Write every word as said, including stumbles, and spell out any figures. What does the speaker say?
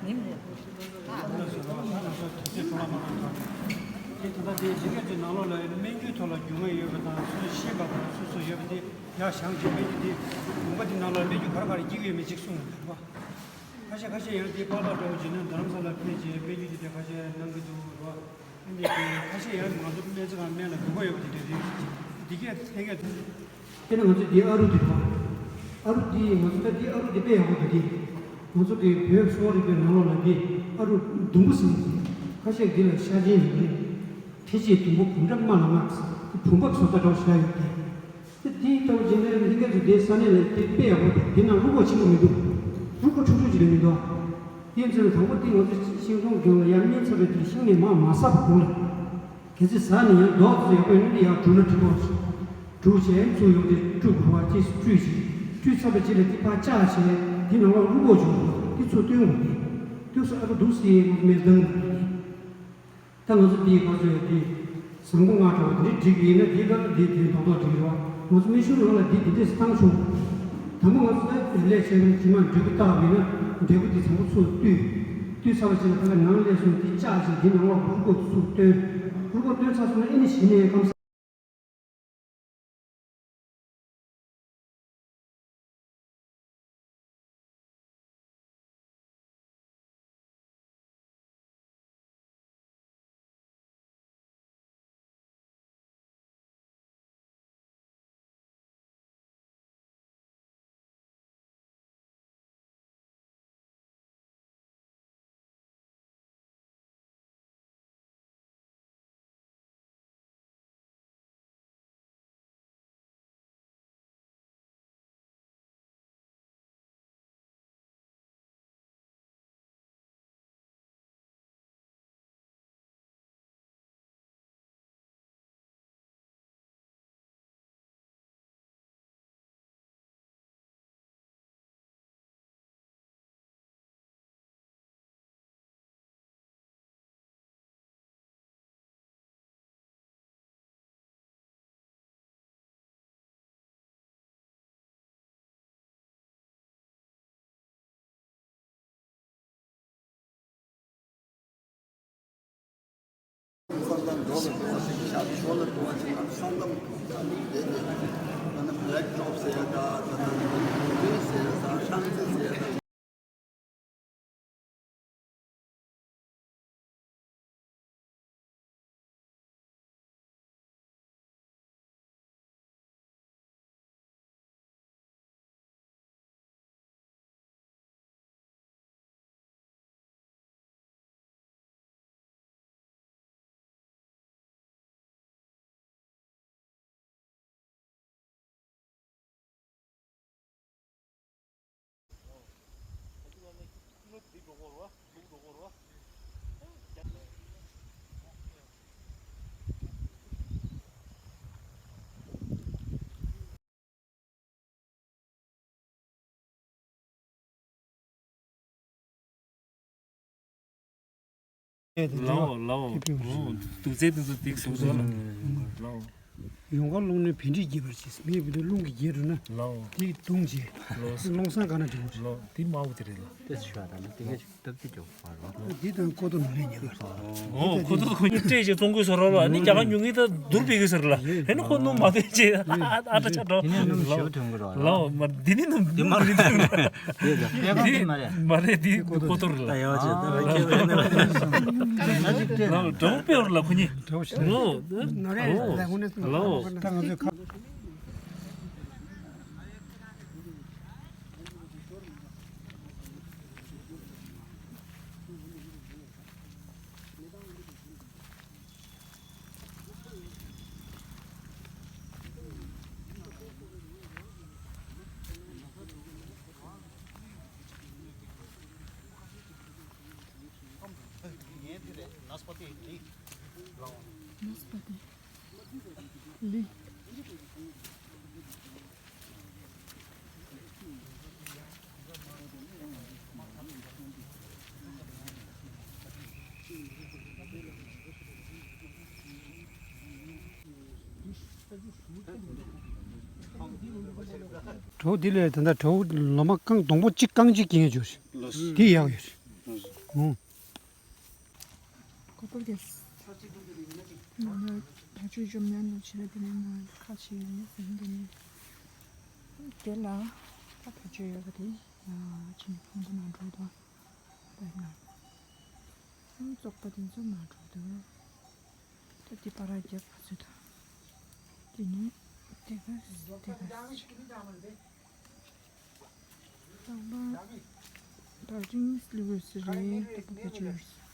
དེ་ད་ལྟ་དེ་ཡི་གེ་དེ་ནང་ལོགས་ལ་སྨན་རྒྱུའི་ཐོག་ལ་རྒྱུས་མངའ་ཡོད་པ་དང་སུ་ཤེས་པ་དང་སུ་སུ་ཡོད་པ་དེ་ཡར་བཞེངས་བྱས་སྨན་རྒྱུ་དེ་ལུང་པ་དེ་ནང་ལ་སྨན་རྒྱུ་ག་རེ་ག་རེ་སྐྱེ་གི་ཡོད་མེད་ཅིག་གསུངས་ཡོད་རེད་པ། ཁ་ཤས་ཁ་ཤས་ཡང་དེ་པར་པར་འདྲ་བོ་བྱས་ན་རྡ་རམ་ས་ལ་ཕེབས་བྱས་སྨན་རྒྱུ་དེ་དེ་ཁ་ཤས་གནང་གི་འདུག་རེད་པ། ཨ་ནི་དེ་ཁ་ཤས་ཡང་ང་ཚོ་སྨན་རྩིས་ཁང་སྨན་ལ་དགོས་མཁོ་ཡོད་པ་དེ་འདྲ་རེད། དེ་གས་ལྷན་རྒྱས་དེ། དཔེར་ན་ང་ཚོ་འདི་ཨ་རུ་འདི་རེད་པ། ཨ་རུ་འདི་ང་ཚོ་ད་འདི་ཨ་རུ་འདི་དཔེ་ཡག་པོ་འདུག་སྟེ། ང་ཚོ་གི་བོད་གསོ་བ་རིག་པའི་ནང་ལོགས་ལ་འདི་ཨ་རུ་ཟླུམ་པོ་ཟེར་གྱི་འདུག་ཁ་ཤས་འདི་ལ་ཤ་ཆེན་ཡོད་རེད། ཕལ་ཆེར་ཟླུམ་པོ་འབུམ་ཕྲག་དམའ་ལ་དམའ་གི་བུམ་པ་བཟོ་ལྟ་འདྲ་བོ་ཞིག་ཡོད་དེ། དེ་དེའི་ལྟ་བུ་བྱས་ན་ལྷན་རྒྱས་ཚོ་དེའི་ས་གནས་ལ་དེ་དཔེ་ཡག་པོ་འདུག་དེ་ནང་བླུག་ཁོག་ཆེན་པོ་མི་འདུག་བླུག་ཁོག་ཆུང་ཆུང་ཅིག་རེད་མི་འདུག་དེ་ཡིན་ཙང་དང་པོ་དེ་ང་ཚོ་ཤིང་སྡོང་སྒང་ལ་ཡར་སྨན་ཚབ་པའི་དེར་ཤིང་ནས་མར་མ་ཟག་པ་གོང་ལ། གལ་སྲིད་ཟག་ནས་ཡར་རྡོག་ཙམ་ཡག་པོ་ཡོད་ན་དེ་ཡར་བསྒྲུགས་ན་འགྲིག་གོ། བསྒྲུགས་བྱས་ཚུར་ཡོང་དེ་བཀྲུ་དགོས་པ་ཅིག་བཀྲུས་བྱས། བཀྲུས་ཚར་བའི་རྗེས་ལ་དེ་ཕར་བཅག་བྱས་དེ་ནང་ལོགས་བླུག་ཁོག་བྱུང་འདུག་དེ་ཚུར་བཏོན་དགོས་དེ། བཏོན་ས་ཨ་ཁ་འདུག་སེ་ང་ཚོ་སྨན་བཏང་དགོས་རེད། ད་ང་ཚོ་འདིའི་ཁ་ཚོད་འདི་བཟང་པོ་ལྔ་འདྲ་བོ་འདི་འགྲིག་གི་ཡིན་ན་འདི་ལ་འདི་དེ་རྡོག་རྡོག་འགྲིག་རེད་བ། ང་ཚོ་སྨན་གཞུང་ནང་ལ་འདི་འདི་འདྲས་སེ་བཏང་ཆོག་དང་པོ་ང་ཚོ་ད་ལས་བྱེད་རིམ་དྲི་མ་འབྲས་བུ་བཏགས་པ་ཡིན་ན་འབྲས་བུ་འདི་བཟང་པོ་ཚུར་བཏུས། བཏུས་ཚར་བ་ཅིག་ལ་ད་ལྟ་ནང་ལས་སོང་འདི་བཅག་ཅིག་འདི་ནང་ལོགས་ཧུར་པོ་ཚུར་བཏོན། ཧུར་པོ་བཏོན་ཚར་སོང་ན་ཨེ་ནི་གཞི་ནས་སྐམ་ས། ལའོ་ལའོ། དུག་རྫས་དེ་ཚོ་ཏིག་སུ་ཚོ་ལའོ། ཡོང་ཁ་རླུང་ནི་བད་མཁྲིས་རྒྱས་པར་བྱེད། མིའི་བུ་དུ་རླུང་གིས་རྒྱས་འགྲོ་ན་ལའོ། དེ་གདུང་བྱེད། ལའོ། རླུང་སྲང་ག་ན་འགྲིག་གོ། ལའོ། དེ་དམར་པོ་དེ་རེད་ལ། ཏེ་ཆུ་བ་དང་ཏེ་གེ་སྟབས་ཀྱི་ཀྱོག་པ་རོ། འདི་དང་ཀོ་ཏོ་ནུ་ལེ་ཉེ་གར། ཨོ་ཁོ་ཚོ་ཁོ་གཉིས་སྤྲད་ཅིག་བཙོང་དགོས་ཟེར་རོ་ལ་ནི་རྒྱ་གར་ཉུང་ངེས་ད་བསྡུར་བེད་ཀྱི་ཟེར་ལ་ཧེ་ནི་ཁོ་ནུ་མ་དོན་ཅེ་ཨ་ཨ་ད་ཆ་འགྲོ། དེ་ནས་ནུ་ཞེ་པོ་ཐོན་གི་རོ། ལའོ་མ་འདི་ནི་ནུ་འདི་མ་རེད་འདི་མ་རེད་འདི་ཀོ་ཏོ་རེད་ལ། ཡ་ཡ་ཅེ་ད་ར་ཁྱེད་རེད་ནི་ལའོ་འདྲ་པོ་སྤེལ་རོ་ལ་ཁོ་གཉིས་ལའོ་ལའོ། ནས་དེ་རེད་ནས་པ་ཏི་ལི། ནས་པ་ཏི་ལི། བྲོ་བོ་འདི་ལས་ད་ལྟ་བྲོ་བོ་ལོ་མ་རྐང་སྡོང་པོ་གཅིག་རྐང་གཅིག་གྱོན་ཡོད་ཅོ། འདི་ཡག་ཡོད། ཨོ། གོ་པར་གེས། ང་ད་ཆོས་འཇོམས་ཉན་ལ་ཆེ་ར་དེ་ནས་ང་ཁ་ཆེ་ཡིན་ཟིན་དེ་ནས། དེ་ལ་ད་ད་ཆོས་ཡོད་པ་དེ་ཡ་ཆེ་ནས་ཕུང་པོ་ནང་འགྲོ་དོ། ད་ན་ཙོག་པ་དེ་ཚོ་ནང་འགྲོ་དོ། ད་དེ་པར་རྒྱབ་ག་ཚོད་དང་། དེ་ནས་དེ་ག་དེ་ག་རྟག་པར་དར་ཅིང་སླེབས་ཡོད་ས་རེད། ལྟ་བུ་ག་ཅི་ཡོད་ས།